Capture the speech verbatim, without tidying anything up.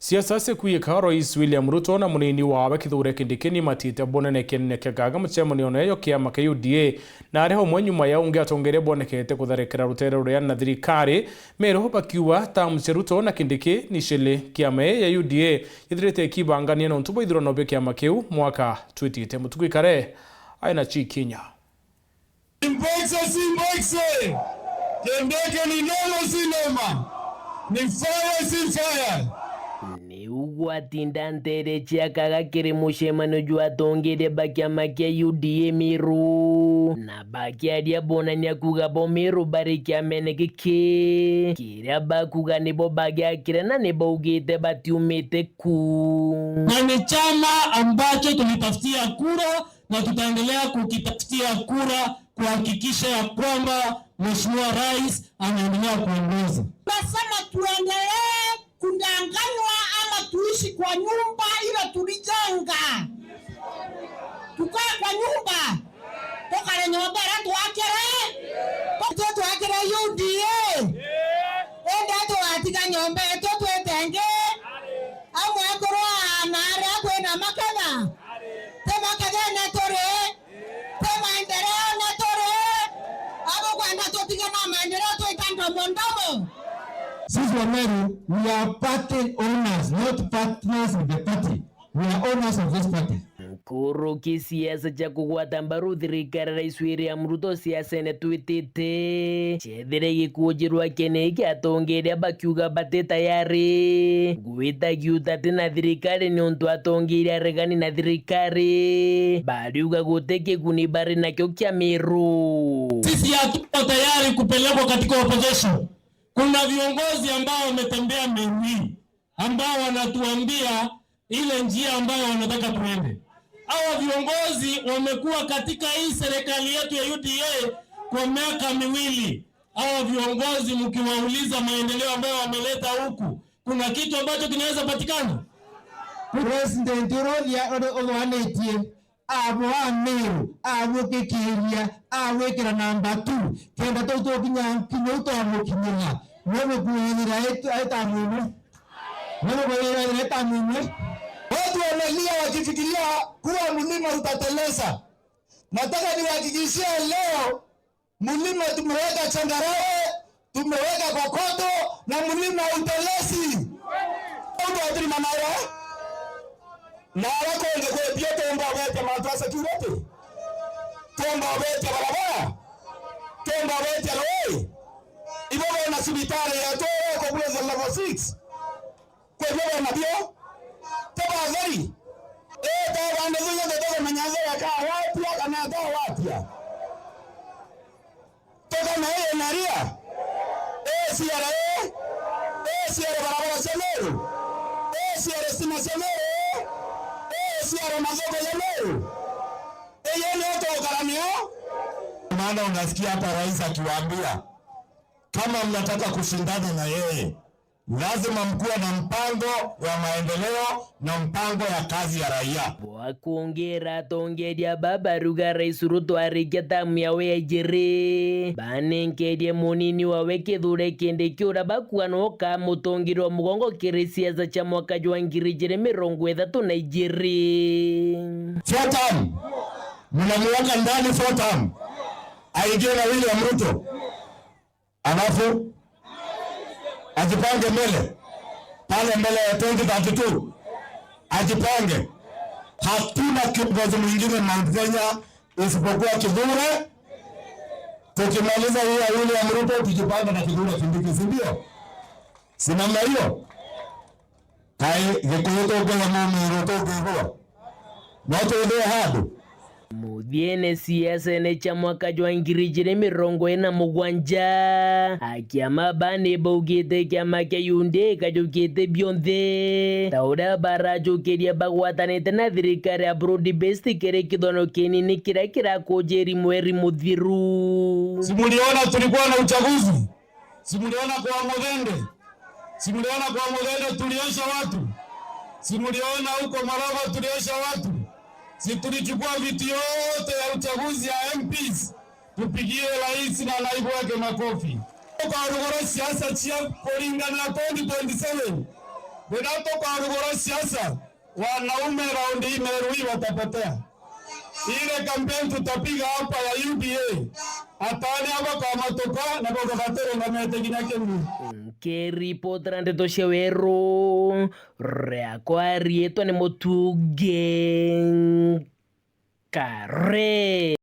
Siasa cikuiyika, Rais William Ruto na munini wawe Kithure Kindiki ni matiite bunene kienene kia Gaga mucemanio neyo kiama kia U D A, na ari umwe nyuma ya ungi atongeria bonekete kutharekera rutere ruria na thirikari. Meru bakiuga tamu cia Ruto na Kindiki ni cili kiama ya U D A yithirite ikibangania nontu bwa ithurano bia kiama kiu mwaka twitite. Mutuku Ikare aina chi kinya. Mboxe si mboxe. Kindiki ni noma si noma. Ni fire si fire. Ni ugwatinda ntere ciakaga kiri mucemanio jwa atongeria ba kiama kia U D A Meru, na bakiaria bonania kuga bo Meru bari kiamene giki. Kiria bakuga nibo bagiakire na nibaugite batiumite ku. Na ni chama ambacho tulitafutia kura na tutaendelea kukitafutia kura kuhakikisha ya kwamba Mheshimiwa Rais anaendelea kuongoza. Nasema tuendelee kudanganywa ama tuishi kwa nyumba ile tulijenga? Tukae kwa nyumba, tukare nyomba iria twakire, tu-, twakire U D A, indi tugatiga nyomba yetu twite ingi? Amwe kurwa na aria kwina maketha, ti makethene turi, ti maendeleo ni turi, abukwenda tutige na maendeleo twita ndomo ndomo? Sisi wa Meru, we are party owners, not partners with the party. We are owners of this party. Nkuruki siasa cia kugwata mbaru thirikari ya Rais William Ruto siasene twitite. Cethire gikujirwa kene iki atongeria bakiuga bati tayari gwita giutati na thirikari niuntu atongeria aregani na thirikari bariuga guti kiguni bari nakio kia Meru. Sisi hatuko tayari kupelekwa katika opposition. Kuna viongozi ambao wametembea Meru hii, ambao wanatuambia ile njia ambayo wanataka tuende. Hawa viongozi wamekuwa katika hii serikali yetu ya U D A kwa miaka miwili. Hawa viongozi mkiwauliza maendeleo ambayo wameleta huku, kuna kitu ambacho kinaweza patikana? President uria uri uthwanitie abo Ameru, agwikikiria, agwikira namba two, kenda tou tukinya kinya u twamukinyira, no gukuirira etamu imwe. No gukuirira etamu imwe. Watu wanalia wakifikiria kuwa mlima utateleza. Nataka niwahakikishie leo, mlima tumeweka changarawe, tumeweka kokoto, na mlima utelezi. Undu atiri manaira. Na ara kungi kwi bio tumba ubetia mantu a security. Tumba ubetia barabara. Tumba ubetia rui. Ibo bona cibitari yetu ikubuiza level six. Kwi bio bona bio. Ti batheri. Ii, ta bandu thuja tutukumenya theri akagwatia kana atagwatia. Tukana ii naria. Ii ciara ii. Ii ciara barabara cia Meru. Ii ciara stima cia Meru. Ii ciara mathoko ja Meru. Ii nio tukara nio. Maana unasikia hata rais akiwaambia, kama mnataka kushindana na yeye, lazima mkuwe na mpango wa maendeleo na mpango ya kazi ya raia. Bwakungira atongeria baba ruga Rais Ruto arikia tamu yawe ya ijiri, banenkerie munini wawe Kithure Kindiki uria bakua no ka mutongeria wa mugongo kiri siasa cia mwaka jwa ngiri ijiri mirongo ithatu na ijiri. Four term. Mnamuweka ndani four term. Aingie na William Ruto. Alafu ajipange mbele, pale mbele ya twenty thirty-two. Ajipange. Hatuna kiongozi mwingine Mount Kenya isipokuwa Kithure. Tukimaliza hii ya William Ruto, tujipange na Kithure Kindiki, si ndio? Si namna hiyo? Kaĩ Gikuyu tũngĩremwo Meru tũngĩgwa? No twĩthĩe handũ? Muthiene siasene cia mwaka jwa ngiri ijiri mirongo iri na mugwanja, akiama baa ni baugite kiama kia U D A kajukite bionthe, ta uria barajukirie bagwatanite na thirikari ya broad based kiri kithurano kinini kiria kirakujiri mweri muthiru. Si muliona tulikuwa na uchaguzi? Si muliona kwa Muthende? Si muliona kwa Muthende tuliosha watu? Si muliona huko Malava tuliosha watu? Si tulichukua viti yote ya uchaguzi ya M Ps, tupigie rais na naibu wake makofi? Kwa rugora siasa cia kuringana na twenty twenty-seven, Rĩrĩa tũkarugũra siasa, wanaume raundi hii Meru hii watapotea. Ile kampeni tutapiga hapa ya U D A, atani aba kamatuka na bauga batirũgamete nginya kĩmwe. Nkiripotera ndeto cia Weru, riakwa riitwa ni Mutungi Kare.